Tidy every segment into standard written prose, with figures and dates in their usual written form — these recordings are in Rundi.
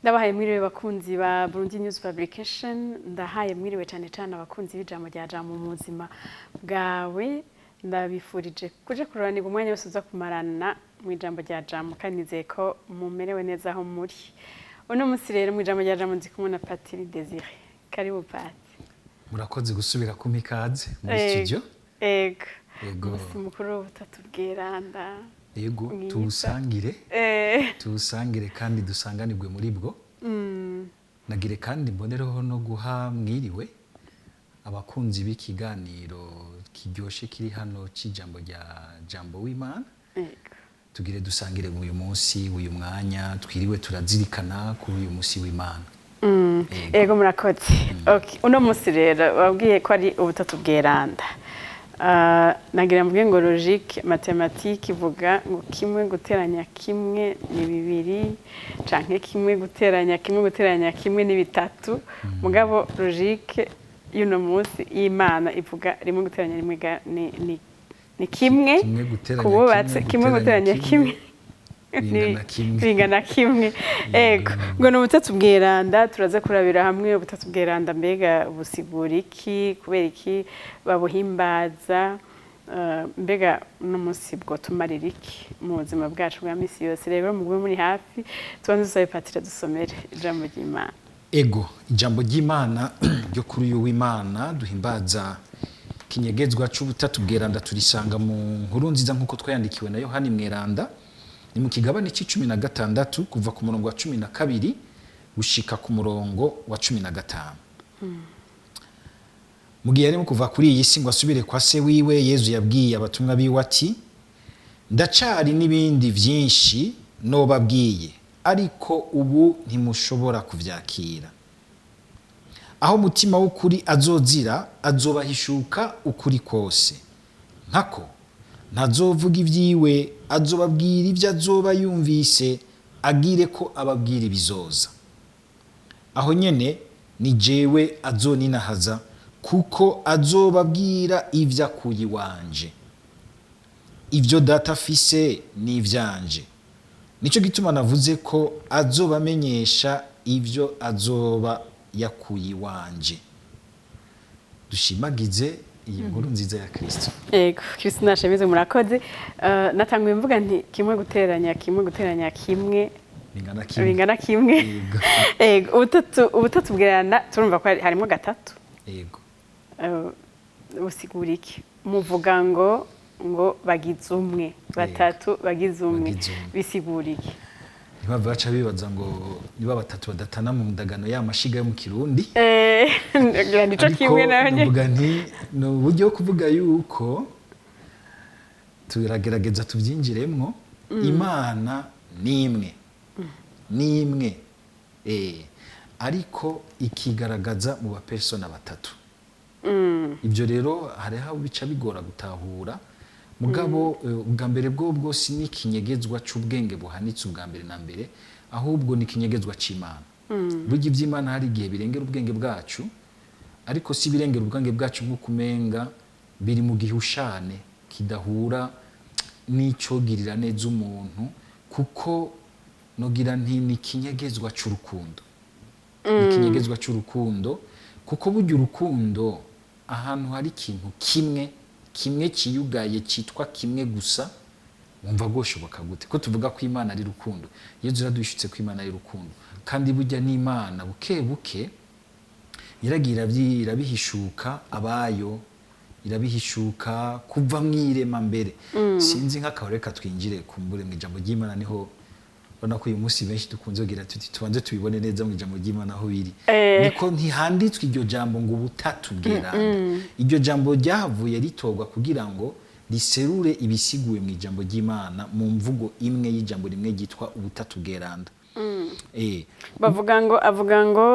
Ndabahaye mwiriwe, bakunzi ba Burundi News Publication. Ndahaye mwiriwe cyane cyane abakunzi b'ijambo rya Jambo mu buzima bwawe. Ndabifurije kuja kuroranirwa umwanya wose uza kumarana mu ijambo rya Jambo, kandi nizeye ko mumerewe neza aho muri. Uno munsi rero mu ijambo rya Jambo ndi kumwe na Patiri Desire. Karibu, Pati. Murakoze gusubira kumpa ikaze muri studio. Ego. Ego. Umunsi mukuru w'Ubutatu Bweranda. Yego. Mwiza. Tuwusangire, tuwusangire kandi dusanganirwe muri bwo. Nagire kandi mbonereho no guha mwiriwe abakunzi b'ikiganiro kiryoshe kiri hano c'ijambo rya Jambo w'Imana. Tugire dusangire uyu munsi, uyu mwanya twiriwe turazirikana kuri uyu munsi w'Imana. Ego. Ego, murakoze. Okay. Uno munsi rero wabwiye ko ari Ubutatu Bweranda. Nagira mvuge ngo logique mathématique ivuga ngo kimwe guteranya kimwe ni bibiri, canke kimwe guteranya kimwe guteranya kimwe ni bitatu. Mugabo logique y'uno munsi y'Imana ivuga rimwe guteranya rimwe ni kimwe. Kimwe guteranya kububatse kimwe kimwe guteranya kimwe bingana kimwe. Bingana kimwe, ego. Ngo ni Ubutatu Bweranda. Turaza kurabira hamwe Ubutatu Bweranda mbega busigura iki, kubera iki babuhimbaza, mbega uno munsi bwo tumarira iki mu buzima bwacu bwa misi yose. Rero mugume muri hafi. Tubanze dusabe Patire dusomere ijambo ry'Imana. Ego, ijambo ry'Imana ryo kuri uyu w'Imana duhimbaza kinyegezwa c'Ubutatu Bweranda turisanga mu Nkuru Nziza nk'uko twayandikiwe na Yohani Mweranda. Ni mu kigabane c'16, kuva ku murongo wa 12 gushika ku murongo wa 15. Mu gihe yarimo kuva kuri iyi si ngo asubire kwa Se wiwe, Yezu yabwiye abatumwa biwe ati: "Ndacari n'ibindi vyinshi nobabwiye, ariko ubu ntimushobora kuvyakira. Aho Umutima w'ukuri azozira, azobahishuka ukuri kose. Nkako ntazovuga ibyiwe, azobabwira ibyo azoba yumvise, agire ko ababwira ibizoza. Aho nyene ni jewe azoninahaza, kuko azobabwira ibyo akuye iwanje. Ibyo Data afise ni ivyanje. Nicyo gituma navuze ko azobamenyesha ibyo azoba yakuye iwanje." Dushimagize iyi nkuru nziza ya Kristo. Yego, Kristo nashemize. Murakoze. Natanguye mvuga nti kimwe guteranya kimwe guteranya kimwe bingana kimwe. Bingana kimwe. Yego. Yego, Ubutatu Bweranda turumva ko harimo gatatu. Yego. Busigura iki? Muvuga ngo bagize umwe, batatu bagize umwe. Bagize umwe. Bisigura iki? Ntibava baca bibaza ngo niba batatu badatana mu ndagano, ya mashiga yo mu Kirundi. Ngira nico Ariko kimwe nayo nyene. Novuga nti ni uburyo bwo kuvuga yuko turagerageza tubyinjiremwo. Imana ni imwe, ni imwe, ariko ikigaragaza mu bapersona batatu. Ibyo rero hariho aho bica bigora gutahura. Mugabo ubwa mbere bwo bwose ni ikinyegezwa c'ubwenge buhanitse ubwa mbere na mbere, ahubwo ni ikinyegezwa c'Imana. Burya iby'Imana hari igihe birengera ubwenge bwacu, ariko si birengera ubwenge bwacu nk'uko umenga biri mu gihushane kidahura n'icogirira neza umuntu, kuko nogira nti ni ikinyegezwa c'urukundo, ni ikinyegezwa c'urukundo, kuko burya urukundo, ahantu hari ikintu kimwe kimwe kiyugaye cyitwa kimwe gusa, wumva rwoshoboka gute ko tuvuga ko Imana ari rukundo? Yezu yaraduhishutse ko Imana ari rukundo, kandi burya n'Imana buke buke iragira irabihishuka abayo, irabihishuka kuva mu irema mbere. Sinzi nk'akabari, reka twinjire kumbure mu ijambo ry'Imana. Niho ubona ko uyu munsi benshi dukunze kugira tuti tubanze tubibone neza mu ijambo ry'Imana aho biri. Niko ntihanditswe iryo jambo ngo Ubutatu Bweranda. Iryo jambo ryahavuye ritorwa kugira ngo riserure ibisiguwe mu ijambo ry'Imana mu mvugo imwe y'ijambo rimwe ryitwa Ubutatu Bweranda. Bavuga ngo, avuga ngo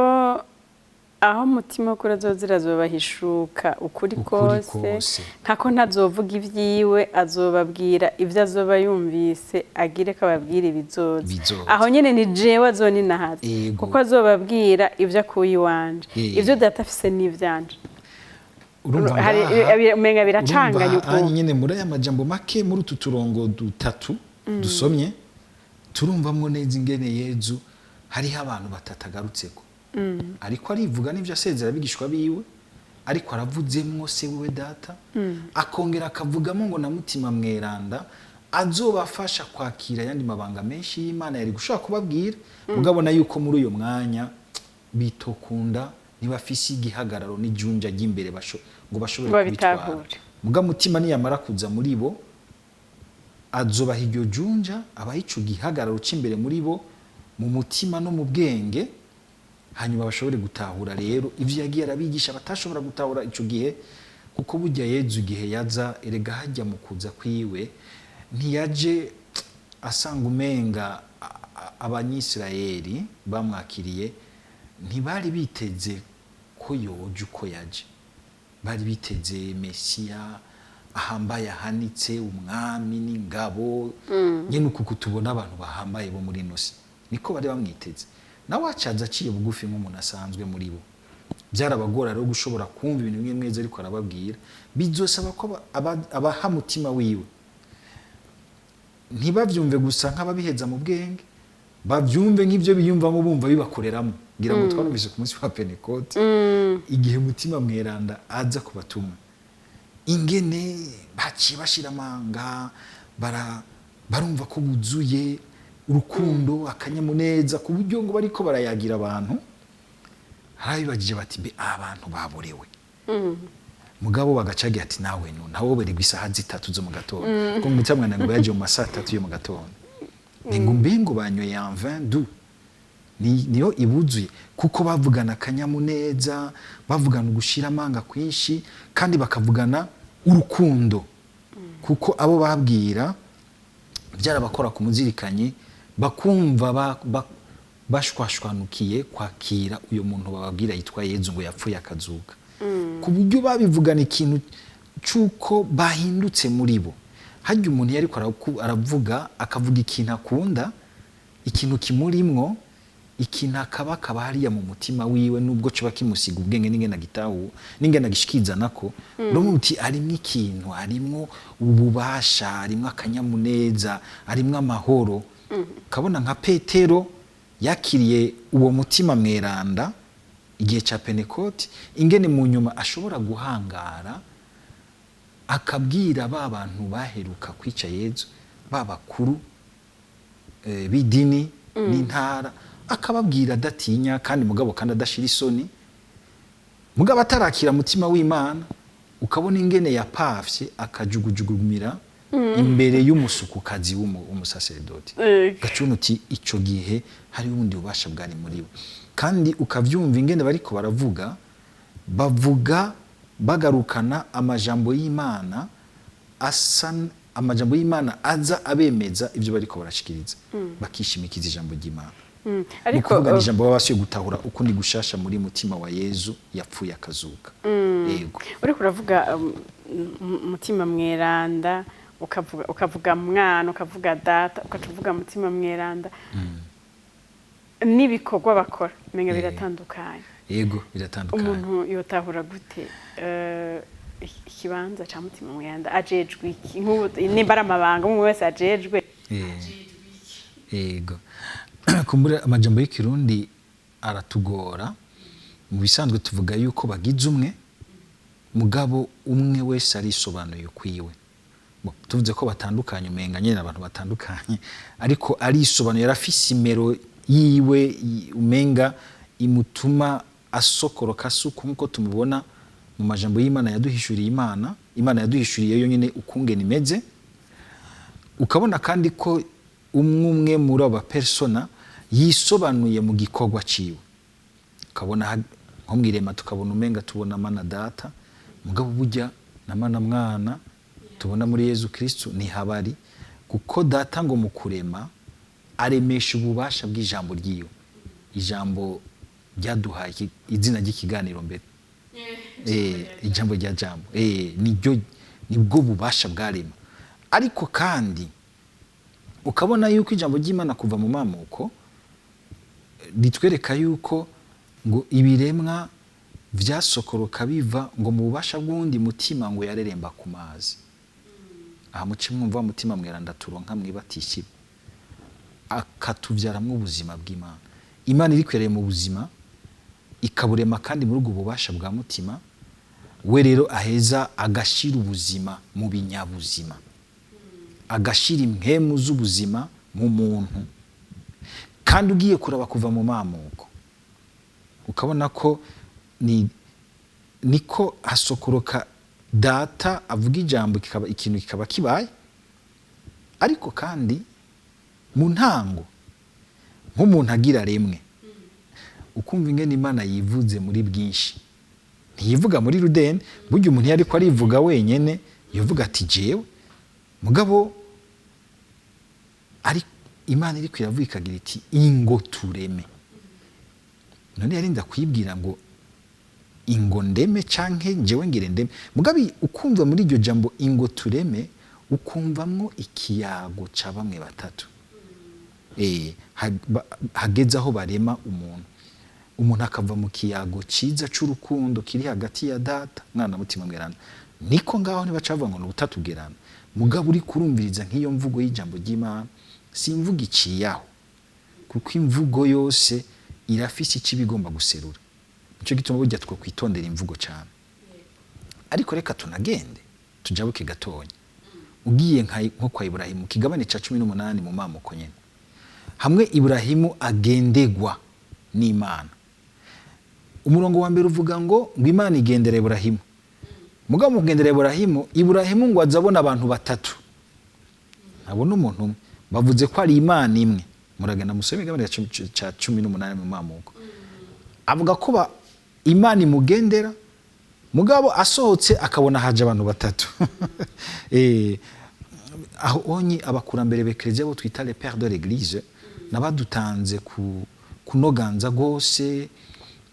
aho Umutima w'ukuri azozira, azobahishuka ukuri Ukuri kose. Kose. Nkako ntazovuga ibyiwe, azobabwira ibyo azoba yumvise, agire ko ababwira ibizoza. Bizoza. Aho nyene ni jewe azoninahaza, kuko azobabwira ibyo akuye iwanje. Ibyo Data afise n'ivyanje. Urumva Umenga biracanganye urumva ukuntu. Nyine muri aya majambo make, muri utu turongo dutatu dusomye, turumvamwo neza ingene Yezu Hariho abantu batataгаrutseko, ariko arivuga n'ibyo asezera abigishwa biwe, ariko aravuzemwo se wiwe Data, akongera akavugamo ngo na Mutima Mweranda azobafasha kwakira ayandi mabanga menshi y'Imana yari gushobora kubabwira. Mugabona yuko muri uyo mwanya bitokunda, ntibafise igihagararo n'ijunja ry'imbere ngo bashobore ngo kubitwara. Babitahure. Muga Mutima niyamara kuza muri bo, azobaha iryo junja, abaha ico gihagararo c'imbere muri bo, mu mutima no mu bwenge, hanyuma bashobore gutahura rero ivyo yagiye arabigisha batashobora gutahura ico gihe. Kuko burya Yezu igihe yaza, erega hajya mu kuza kwiwe, ntiyaje asanga umenga Abanyisirayeli bamwakiriye ntibari biteze ko yoja uko yaje. Bari biteze Mesiya ahambaye, ahanitse, umwami n'ingabo nyine, uku tubona abantu bahambaye bo muri ino si, niko bari bamwiteze. Nawe acaza aciye bugufi nk'umuntu asanzwe muri bo. Byarabagora rero gushobora kumva ibintu bimwe mweza ariko arababwira. Bizosaba ko abaha Mutima wiwe, ntibabyumve gusa nk'ababiheza mu bwenge, babyumve nk'ibyo biyumvamo, bumva bibakoreramo. Ngira ngo twarumvise ku munsi wa Pentekote, igihe Mutima Mweranda aza kubatumwa, ingene baciye bashira amanga, barumva ko buzuye urukundo, akanyamuneza, ku buryo ngo bariko barayagira abantu. Harabibagije bati: "Mbe abantu baborewe?" Mugabo bagacagira ati: "Nawe no nawe berigwa isaha 3 zo mu gatondo." Ko Mutima Mweranda ngo yaje mu masaha 3 yo mu gatondo, ni ngo mbe ngo banyoye en vin doux, niyo ibuzuye, kuko bavugana akanyamuneza, bavugana ugushira amanga kwinshi, kandi bakavugana urukundo, kuko abo babwira byarabakora ku muzirikanyi, bakumva bashwashwanukiye kwakira uyu muntu bababwira yitwa Yezu, ngo yapfuye akazuka, ku buryo babivugana ikintu cy'uko bahindutse muri bo. Harya umuntu iyo ariko aravuga, akavuga ikintu akunda, ikintu kimurimwo, ikintu akaba akaba hariya mu mutima wiwe, nubwo kiba kimusiga ubwenge n'ingene agitahu n'ingene agishikiza nako, urumva uti harimwo ikintu, harimwo ububasha, harimwo akanyamuneza, harimwo amahoro. Ukabona nka Petero yakiriye uwo Mutima Mweranda igihe cya Pentekoti, ingene mu nyuma ashobora guhangara akabwira ba bantu baheruka kwica Yezu, ba bakuru b'idini n'intara, akababwira adatinya, kandi mugabo kandi adashira isoni. Mugabo atarakira Mutima w'Imana, ukabona ingene yapafye akajugujugumira imbere y'umusukukazi w'umusaseredoti. Gacuna uti ico gihe hari ubundi bubasha bwari muri we. Kandi ukavyumva ingene bariko baravuga, bavuga bagarukana amajambo y'Imana, asa amajambo y'Imana aza abemeza ibyo bariko barashikiriza, bakishimikiza ijambo ry'Imana. Ni Ariko ukuvuga ni ijambo baba basubiye gutahura ukundi gushasha muri mutima wa Yezu yapfuye akazuka. Yego. Uriko uravuga Mutima Mweranda, ukavuga Mwana, ukavuga Data, ukaca uvuga Mutima Mweranda, n'ibikorwa bakora umenga biratandukanye. Yego, biratandukanye. Umuntu yotahura gute ikibanza ca Mutima Mweranda? Ajejwe iki? Nk'ubu nimba ari amabanga umwe wese ajejwe? Yego, kumbura amajambo y'Ikirundi aratugora. Mu bisanzwe tuvuga yuko bagize umwe, mugabo umwe wese arisobanuye ukwiwe. Bo, tuvuze ko batandukanye, umenga nyene abantu batandukanye, ariko arisobanuye, arafise imero yiwe umenga imutuma asokoroka asuku, nkuko tumubona mu majambo y'Imana yaduhishuriye. Imana yaduhishuriye yo nyene ukungene imeze. Ukabona kandi ko umwe umwe muri abo bapersona yisobanuye mu gikorwa ciwe. Ukabona nko mw'irema tukabona umenga tubona Mana Data, mugabo burya na Mana Mwana tubona muri Yezu Kristu ntihabari, kuko Data ngo mu kurema aremesha ububasha bw'ijambo ryiwe, ijambo ryaduhaye izina ry'ikiganiro mbere, ijambo rya jambo, niryo nibwo bubasha bwarema. Ariko kandi ukabona yuko ijambo ry'Imana kuva mu mamuko ritwereka yuko ngo ibiremwa vyasokoroka biva ngo mu bubasha bw'uwundi mutima ngo yareremba ku mazi. Aha muce mwumva Mutima Mweranda turonka mwibatishiwe, akatuvyaramwo ubuzima bw'Imana. Imana iri kwereye mu buzima, ikaburema, kandi muri ubwo bubasha bwa Mutima we rero aheza agashira ubuzima mu binyabuzima, agashira impwemu z'ubuzima mu muntu. Kandi ugiye kuraba kuva mu mamuko, ukabona ko ni niko hasokoroka Data avuga ijambo, kikaba ikintu, kikaba kibaye. Ariko kandi mu ntango, nk'umuntu agira rimwe, ukumva ingene Imana yivuze muri bwinshi, ntiyivuga muri rudeni. Burya umuntu iyo ariko arivuga wenyene, yavuga ati "Jewe". Mugabo ari Imana iriko iravuga, ikagira iti "Ingo tureme". None yarinda kuyibwira ngo "Ingo ndeme" canke "Njewe ngire ndeme"? Mugabe ukumva muri iryo jambo "Ingo tureme", ukumvamwo ikiyago ca bamwe batatu. Hageze aho barema umuntu, umuntu akava mu kiyago ciza c'urukundo kiri hagati ya Data, Mwana, Mutima Mweranda. Niko ngaho ntibacavuga ngo ni ubutatu bweranda. Mugabo uri kurumviriza nk'iyo mvugo y'ijambo ry'Imana, si imvugo iciye aho, kuko imvugo yose irafise icyo iba igomba guserura. Nico gituma burya two kwitondera imvugo cyane. Ariko reka tunagende tujabuke gatonya. Ugiye nko kwa Iburahimu, kigabane ca 18 mu mamuko nyene, hamwe Iburahimu agendegwa n'Imana, umurongo wa mbere uvuga ngo Imana igendera Iburahimu. Mugabo mu kugendera Iburahimu, Iburahimu ngo aza abona abantu batatu, ntabona umuntu umwe. Bavuze ko ari Imana imwe. Muragenda musome igabane ca 18 mu mamuko. Avuga ko Imana imugendera, mugabo asohotse akabona haje abantu batatu. Aho onye abakurambere b'Eklezia, bo twita les pères de l'Église, nabadutanze ku kunoganza gose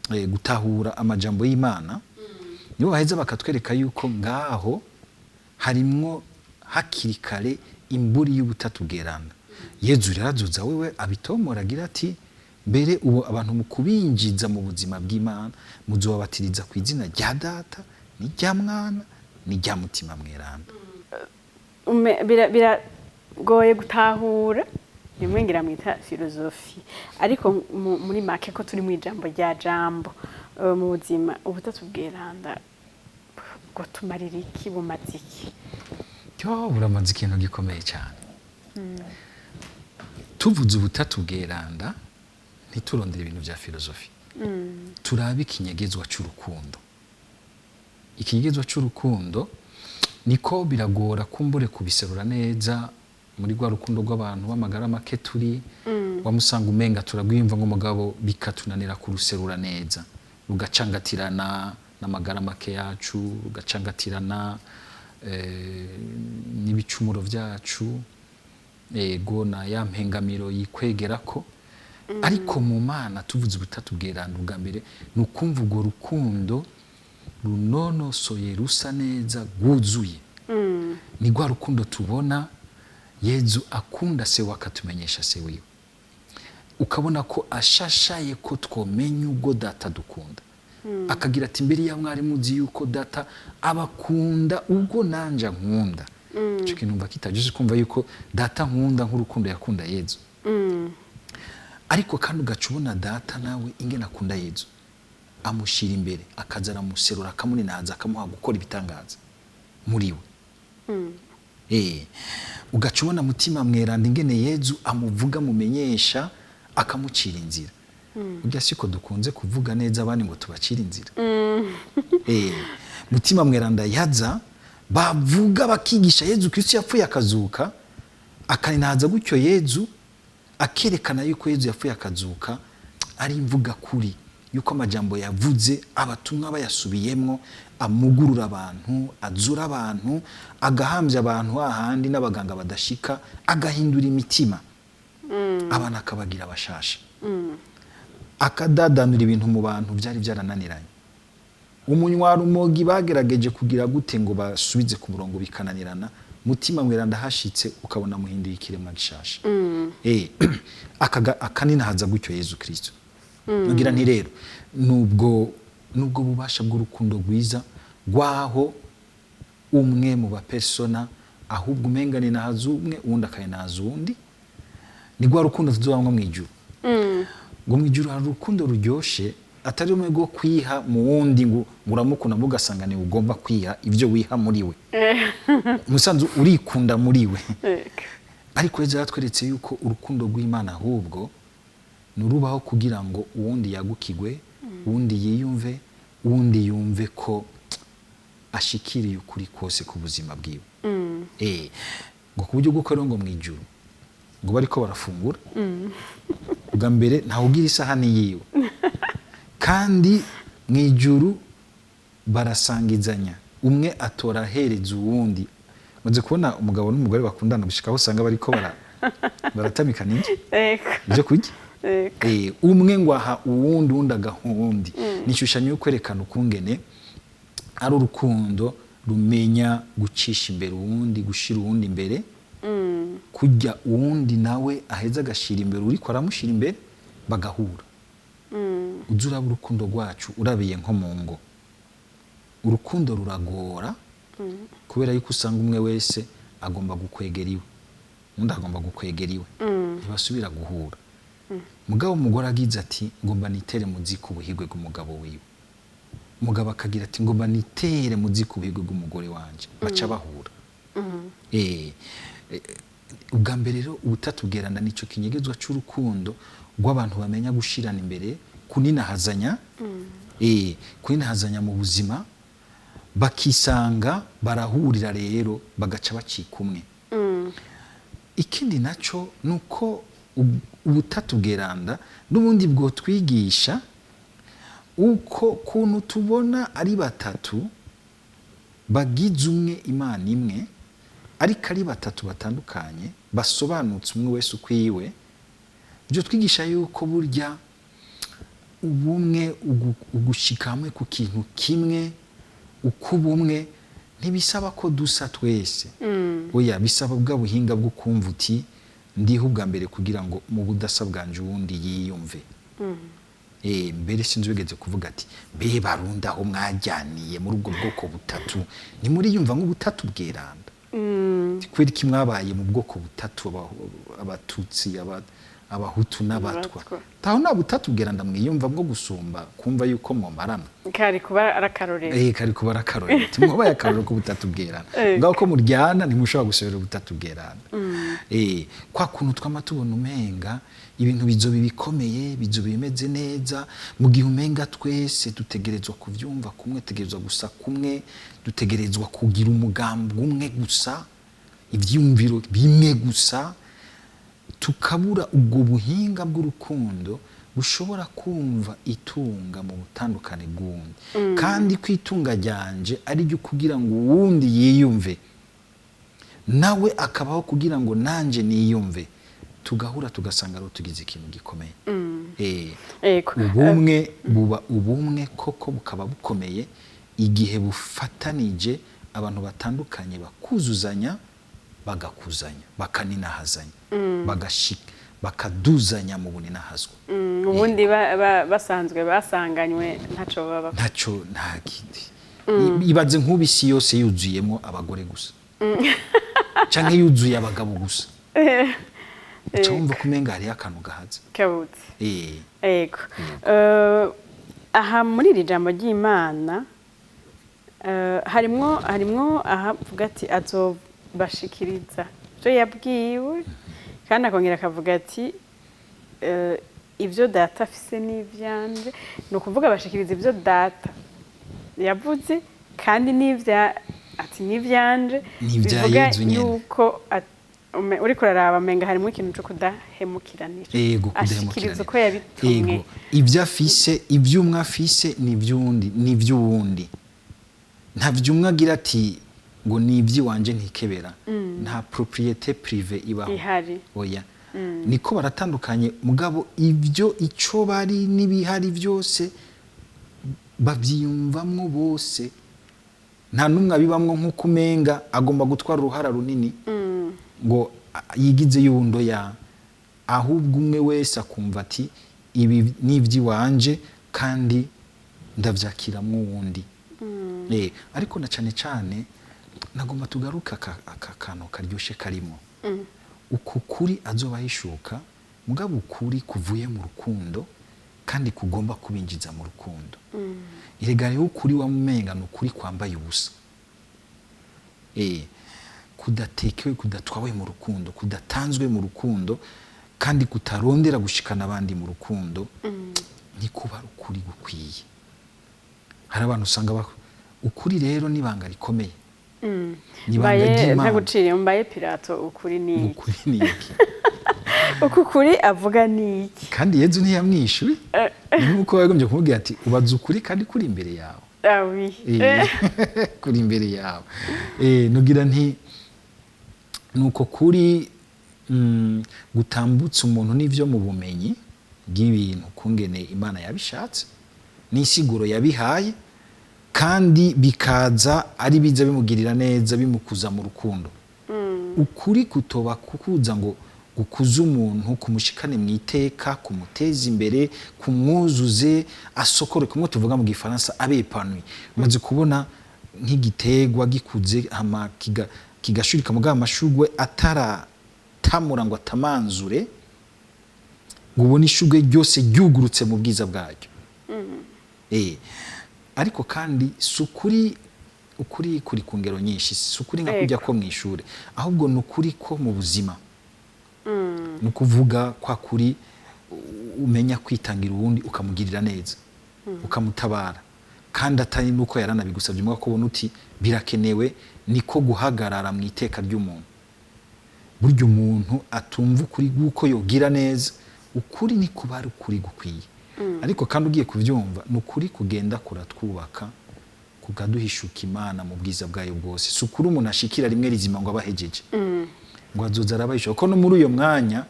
gutahura amajambo y'Imana, nibo baheza bakatwereka yuko ngaho harimwo hakiri kare imburi y'ubutatu bweranda. Yezu rero azoza wewe abitomora, agira ati mbere ubu abantu mu kubinjiza mu buzima bw'Imana, muzobabatiriza ku izina rya Data n'irya Mwana n'irya Mutima Mweranda. Biragoye gutahura, rimwe ngira mwita philosophie, ariko muri make, ko turi mu ijambo rya jambo, mu buzima, ubutatu bweranda bwo tumarira iki? Bumaze iki? Yo, buramaze ikintu gikomeye cyane. Tuvuze ubutatu bweranda, ntiturondere ibintu bya filozofi, turabe ikinyegezwa cy'urukundo. Ikinyegezwa cy'urukundo niko biragora kumbure kubiserura neza muri rwa rukundo rw'abantu b'amagara make turi wamusanga umenga turagwiyumva nk'umugabo, bikatunanira kuruserura neza, rugacangatirana n'amagara make yacu, rugacangatirana n'ibicumuro byacu, ego na ya mpengamiro yikwegerako. Ariko mu Mana, tuvuze ubutatu bweranda, ubwa mbere ni ukumva urwo rukundo runonosoye, rusa neza, rwuzuye. Ni rwa rukundo tubona Yezu akunda se we, akatumenyesha se wiwe, ukabona ko ashashaye ko twomenya ubwo Data dukunda, akagira ati "Mbere ya mwari muzi yuko Data abakunda ubwo nanje nkunda". Icyo kintu mva kitajije kumva yuko Data nkunda nk'urukundo yakunda Yezu. Ariko kandi ugaca ubona Data nawe ingene akunda Yezu, amushyira imbere, akaza aramuserura, akamuninaza, akamuha gukora ibitangaza muri we. Ugaca ubona Mutima Mweranda, ingene Yezu amuvuga, amumenyesha, akamucira inzira. Burya siko dukunze kuvuga neza abandi ngo tubacire inzira. Mutima Mweranda yaza, bavuga, bakigisha Yezu Kristo yapfuye akazuka, akaninaza gutyo Yezu, akerekana yuko Yezu yapfuye akazuka ari imvuga kuri, yuko amajambo yavuze abatumwa bayasubiyemwo, amugurura abantu, azura abantu, agahambya abantu hahandi n'abaganga badashika, agahindura imitima abantu, akabagira abashasha, akadadanura ibintu mu bantu byari byarananiranye. Umunywarumogi bagerageje kugira gute ngo basubize ku murongo bikananirana, Mutima Mweranda hashitse ukabona muhinduye ikiremwa gishasha. Akaninahaza gutyo Yezu Kristo. Ngira nti rero nubwo bubasha bw'urukundo rwiza rwaho umwe mu bapersona ahubwo umenga ni nahaza umwe, uwundi akayinahaza uwundi, ni rwa rukundo tuzobamwo mu ijuru. Ngo mu ijuru hari urukundo ruryoshe, atari rumwe rwo kwiha mu wundi, ngo uramukunda ugasanga ni ugomba kwiha ibyo wiha muri we, musanzu urikunda muri we. Ariko Yezu yaratweretse yuko urukundo rw'Imana ahubwo nurubaho kugira ngo uwundi yagukigwe, uwundi yiyumve, uwundi yumve ko ashikiriye ukuri kose ku buzima bwiwe. Ngo ku buryo bw'uko rero ngo mu ijuru ngo bariko barafungura, bwa mbere ntawugira isahani yiwe, kandi mu ijuru barasangizanya, umwe atora ahereza uwundi. Maze kubona umugabo n'umugore bakundana gushika aho usanga bariko baratamikana indya, ibyo kurya. Umwe ngo aha uwundi, uwundi agaha uwundi. Ni ishushanyo yo kwerekana ukungene ari urukundo rumenya gucisha imbere uwundi, gushira uwundi imbere, kujya uwundi nawe aheza agashira imbere uriko aramushira imbere, bagahura. Uza uraba urukundo rwacu, urabiye nko mu ngo, urukundo ruragora kubera yuko usanga umwe wese agomba gukwegera iwe, undi agomba gukwegera iwe, ntibasubira guhura. Mugabo umugore agize ati: "Ngomba nitere mu ziko ubuhigwe bw'umugabo wiwe", umugabo akagira ati: "Ngomba nitere mu ziko ubuhigwe bw'umugore wanje", baca bahura. Ubwa mbere rero ubutatu bwerana nico kinyegezwa c'urukundo rw'abantu bamenya gushirana imbere, kuninahazanya, kuninahazanya mu buzima, bakisanga barahurira rero bagaca bacika umwe. Ikindi naco nuko ubutatu bweranda n'ubundi bwotwigisha uko kuntu tubona ari batatu bagize umwe, Imana imwe, ariko ari batatu batandukanye, basobanutse umwe wese ukwiwe. Byo twigisha yuko burya ubumwe, ugushika hamwe ku kintu kimwe, uko ubumwe ntibisaba ko dusa twese. Oya, bisaba bwa buhinga bwo kumva uti: "Ndiho ubwa mbere kugira ngo mu budasa bwanje uwundi yiyumve." Mbere sinzi wigeze kuvuga ati: "Mbe Barundi, aho mwajyaniye muri ubwo bwoko butatu, ntimuriyumva nk'ubutatu bweranda? Kubera iki mwabaye mu bwoko butatu, Abatutsi, Abahutu n'Abatwa?" Abatwa. Taho nta butatu bweranda mwiyumva bwo gusumba kumva yuko mwomarana? Kari kuba ari akarorero. Kari kuba ari akarorero. Timwabaye akarorero k'ubutatu bweranda. Ngaho ko muryana, ntimushobora gusubira ubutatu bweranda. Kwa kuntu twama tubona umenga ibintu bizoba bikomeye, bizoba bimeze neza, mu gihe umenga twese dutegerezwa kuvyumva kumwe, dutegerezwa gusa kumwe, dutegerezwa kugira umugambi umwe gusa, ivyiyumviro bimwe gusa, tukabura ubwo buhinga bw'urukundo bushobora kumva itunga mu butandukane bw'uwundi, kandi ko itunga ryanje ari ryo kugira ngo uwundi yiyumve, nawe akabaho kugira ngo nanje niyumve, tugahura tugasanga rero tugize ikintu gikomeye. Ubumwe buba ubumwe koko bukaba bukomeye igihe bufatanije abantu batandukanye, bakuzuzanya, bagakuzanya, bakaninahazanya, bagashika bakaduzanya mu buninahazwa. Ubundi basanzwe basanganywe ntaco baba. Ntacyo, nta kindi. Ibaze nk'ubu isi yose yuzuyemo abagore gusa canke yuzuye abagabo gusa, uca wumva ko umenga hariyo akantu gahaze. Kabutse. Ego. Aha muri iri jambo ry'Imana harimwo aha avuga ati azobashikiriza ibyo yabwiwe, kandi akongera akavuga ati ibyo Data afise n'ivyanje. Ni ukuvuga bashikiriza ibyo Data yavuze kandi n'ivya ati n'ivyanje. N'ivya Bivuga Yezu nyene. yuko uriko uraraba menga harimo ikintu co kudahemukiranira. Ego. Ashikiriza Kudahemukiranira. uko yabitumwe. Ego, ibyo afise, ibyo umwe afise ni iby'uwundi, ni iby'uwundi. Nta vy'umwe agira ati ngo ni iby'iwanje ntikebera. Nta propriété privée ibaho. Ihari. Oya, niko baratandukanye, mugabo ibyo ico bari n'ibihari byose babyiyumvamwo bose. Nta n'umwe abibamwo nk'uko umenga agomba gutwara uruhara runini ngo yigize yundo ya, ahubwo umwe wese akumva ati: "Ibi ni iby'iwanje kandi ndavyakiramwo uwundi." Ariko na cane cane nagomba tugaruke aka kantu karyoshe karimo uku kuri azoba ahishuka. Mugabo ukuri kuvuye mu rukundo kandi kugomba kubinjiza mu rukundo. Erega rero ukuri wamumenga ni ukuri kwambaye ubusa, kudatekewe, kudatwawe mu rukundo, kudatanzwe mu rukundo kandi kutarondera gushikana abandi mu rukundo, ntikuba ari ukuri gukwiye. Hari abantu usanga ukuri rero n'ibanga rikomeye, ni ibanga Mbaye ry'Imana. Ntaguciriye, mbaye Pirato, ukuri ni iki? Ukuri ni iki? Uku kuri avuga ni iki? Kandi Yezu ntiyamwishuye. Ni nk'uko yagombye kumubwira ati: "Ubaza ukuri kandi kuri imbere yawe." Ah oui. Kuri imbere yawe. Nugira nti nuko kuri gutambutsa umuntu n'ivyo mu bumenyi bw'ibintu, kungene Imana yabishatse n'insiguro yabihaye, kandi bikaza ari biza bimugirira neza, bimukuza mu rukundo. Ukuri kutoba kukuza ngo gukuze umuntu, kumushikane mu iteka, kumuteza imbere, kumwuzuze, asokore, kumwe tuvuga mu Gifaransa abe épanoui. Umaze kubona nk'igiterwa gikuze, hama kigashurika, mugabo amashurwe ataratamura ngo atamanzure, ngo ubone ishurwe ryose ryugurutse mu bwiza bwaryo. Ariko kandi si ukuri, ukuri kuri ku ngero nyinshi. Si ukuri nka kujya ko mu ishuri, ahubwo ni ukuri ko mu buzima. Ni ukuvuga kwa kuri umenya kwitangira uwundi, ukamugirira neza, ukamutabara, kandi atari nuko yaranabigusabye, muga kubona uti birakenewe. Niko guhagarara mu iteka ry'umuntu. Burya umuntu atumva ukuri guko yogira neza, ukuri ni kuba ari ukuri gukwiye. Ariko kandi ugiye kubyumva, ni ukuri kugenda kuratwubaka, kukaduhishuka Imana mu bwiza bwayo bwose. Si ukuri umuntu ashikira rimwe rizima ngo abahejeje, ngo azoza arabahisha, kuko no muri uyo mwanya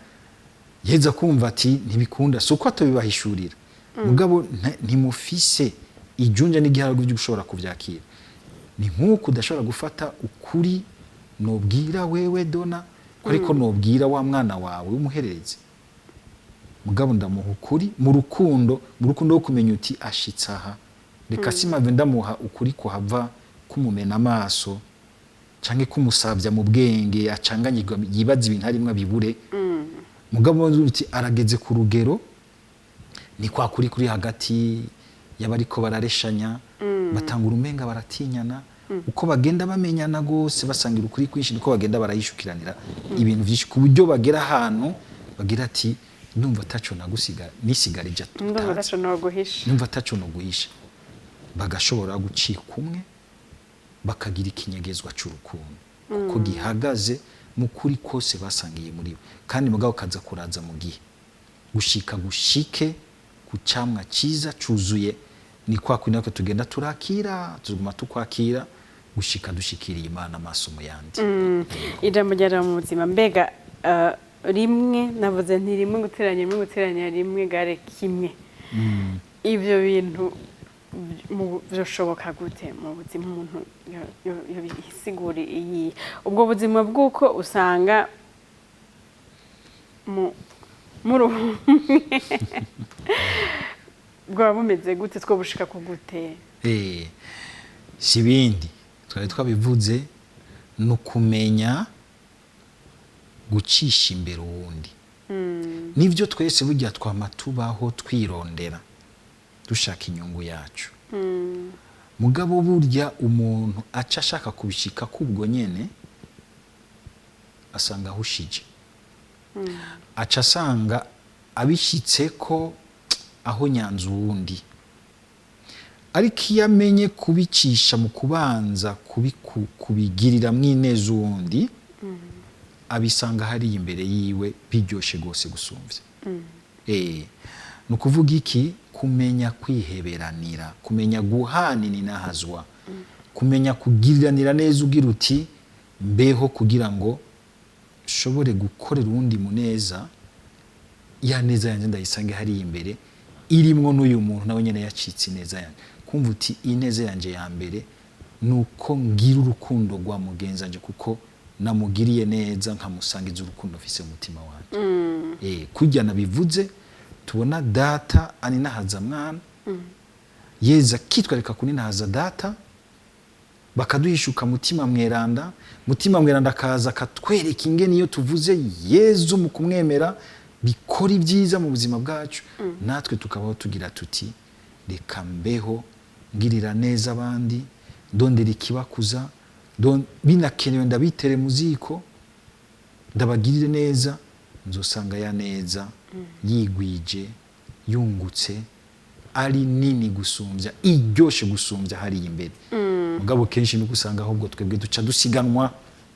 yeza kumva ati ntibikunda. Si uko atabibahishurira, mugabo ntimufise ijunja n'igiharuro byo gushobora kuvyakira. Ni nk'uko udashobora gufata ukuri nobwira wewe Dona ko ariko nobwira wa mwana wawe w'umuhererezi. Mugabo ndamuha ukuri mu rukundo, mu rukundo wo kumenya uti ashitse aha, reka simave ndamuha ukuri kuhava kumumena amaso canke kumusavya mu bwenge, acanganyirwa, yibaza ibintu harimwo abibure. Mugabo uti arageze ku rugero, ni kwa kuri kuri hagati y'abariko barareshanya, batangura umenga baratinyana. Uko bagenda bamenyana gose, basangira ukuri kwinshi, niko bagenda barahishukiranira ibintu byinshi, ku buryo bagera ahantu bagira ati: "Ndumva ataco nagusiga nisigarije." Ndumva Tutazi. ataco noguhisha. Ndumva ataco noguhisha. Bagashobora gucika umwe, bakagira ikinyegezwa c'urukundo, kuko gihagaze mu kuri kose basangiye muri bo. Kandi mugabo kaza kuraza mu gihe gushika gushike ku camwa ciza cuzuye. Ni kwa kundi natwe tugenda turakira, tuguma tukwakira gushika dushikiriye Imana amaso mu yandi. Ijambo ryara mu buzima, mbega rimwe navuze nti rimwe guteranya rimwe guteranya rimwe égale kimwe, ibyo bintu byoshoboka gute mu buzima? Umuntu yobisigura iyi ubwo buzima bw'uko usanga muri ubumwe bwaba bumeze gute? Two bushika ku gute? Si ibindi, twari twabivuze, ni ukumenya gucisha imbere uwundi. Nibyo, twese burya twama tubaho twirondera, dushaka inyungu yacu. Mugabo burya umuntu aca ashaka kubishika kubwo nyene, asanga ahushije, aca asanga abishyitse ko aho nyanza uwundi. Ariko iyo amenye kubicisha mu kubanza kubigiriramwo ineza uwundi, abisanga hariya imbere yiwe biryoshe rwose gusumvya. Ni ukuvuga iki? Kumenya kwiheberanira, kumenya guhana ininahazwa, kumenya kugiriranira neza, ugira uti mbeho kugira ngo nshobore gukorera uwundi muneza, ya neza yanjye ndayisange hariya imbere irimwo n'uyu muntu nawe nyene yacitse ineza yanjye. Kumva uti ineza yanjye ya mbere ni uko ngira urukundo rwa mugenzi wanje, kuko namugiriye neza, nkamusangiza urukundo mfise mu mutima wanje. Kurya nabivuze, tubona Data aninahaza Mwana, Yeza akitwarika kuninahaza Data, bakaduhishuka Mutima Mweranda. Mutima Mweranda akaza akatwereka ingene iyo tuvuze Yezu mu kumwemera. Bikora ibyiza mu buzima bwacu, natwe tukabaho tugira tuti: "Reka mbeho ngirira neza abandi, ndondera ikibakuza, binakenewe ndabitere mu ziko, ndabagirire neza." Nzosanga ya neza yigwije, yungutse, ari nini gusumbya, iryoshe gusumbya hariya imbere. Mugabo kenshi nuko usanga ahubwo twebwe duca dusiganwa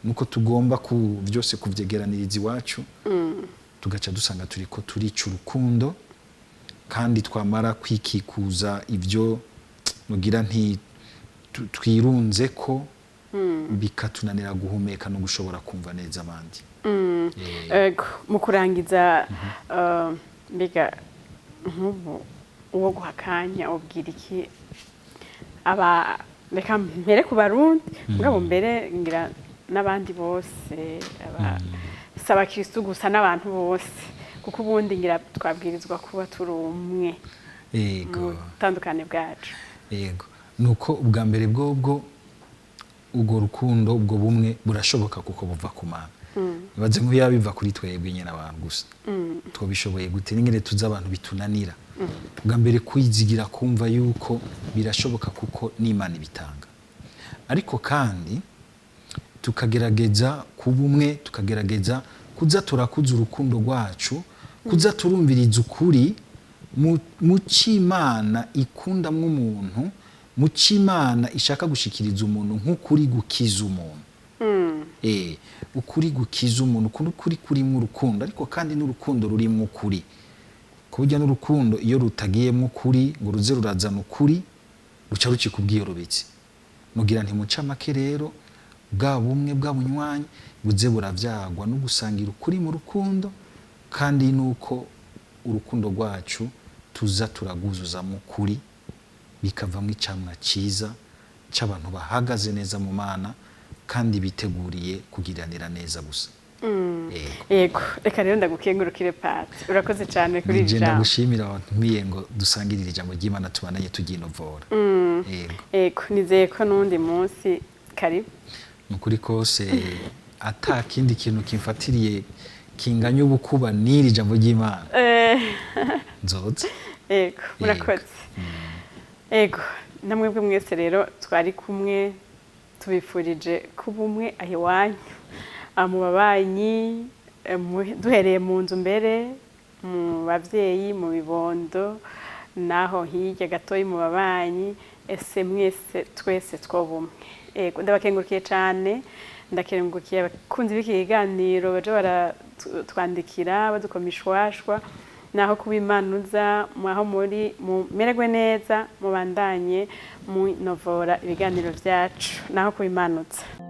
nuko tugomba ku byose kubyegeraniriza iwacu, tugaca dusanga turiko turica urukundo. Kandi twamara kwikikuza ibyo mugira nti twirunze ko, bikatunanira guhumeka no gushobora kumva neza abandi. Ego, mu kurangiza, mbega nk'ubu uwo guha akanya ubwira iki aba, reka mpere ku Barundi, mugabo mbere ngira n'abandi bose, si abakirisitu gusa, n'abantu bose, kuko ubundi ngira twabwirizwa kuba turi umwe mu butandukane bwacu? Yego, nuko ubwa mbere bwobwo ubwo rukundo, ubwo bumwe burashoboka kuko buva ku Mana. Ibaze nk'ubu biva kuri twebwe nyine abantu gusa, twabishoboye gute n'ingene tuzi abantu bitunanira? Ubwa mbere kwizigira, kumva yuko birashoboka kuko n'Imana ibitanga. Ariko kandi tukagerageza kuba umwe, tukagerageza kuza turakuza urukundo rwacu, kuza turumviriza ukuri mu c'Imana ikundamwo umuntu, mu c'Imana ishaka gushikiriza umuntu, nk'ukuri gukiza umuntu. Ukuri gukiza umuntu, ukuri kurimwo urukundo, ariko kandi n'urukundo rurimwo ukuri. Ku buryo n'urukundo iyo rutagiyemwo ukuri ngo ruze rurazana ukuri, ruca rucika ubwiyorobetsi. Mugira nti mucamake rero, bwa bumwe, bwa bunywanyi buze buravyagwa no gusangira ukuri mu rukundo, kandi nuko urukundo rwacu tuza turaguzuzamo ukuri, bikavamo icamwa ciza c'abantu bahagaze neza mu Mana kandi biteguriye kugiranira neza gusa. Yego. Yego, reka rero ndagukengurukire, Pati, urakoze cyane kuri iri Nije jambo. Ndagushimira wantumiye ngo dusangirire ijambo ry'Imana, tubandanye tuginovora. Yego. Yego, nizeye ko n'undi munsi karibu. Ni ukuri kose, ata kindi kintu kimfatiriye kinganya ubukuba n'iri jambo ry'Imana, nzoza. Yego, murakoze. Yego, namwebwe mwese rero twari kumwe, tubifurije kuba umwe aho iwanyu, mu babanyi, duhereye mu nzu mbere, mu babyeyi, mu bibondo, naho hirya gatoyi mu babanyi. Ese mwese, twese twoba umwe. Yego, ndabakengurukiye cyane, ndakengurukiye abakunzi b'iki kiganiro baje baratwandikira, badukoma ishwashwa. Naho kuba Imana uza mwaho muri, mumererwe neza, mubandanye munovora ibiganiro byacu. Naho kuba Imana uza.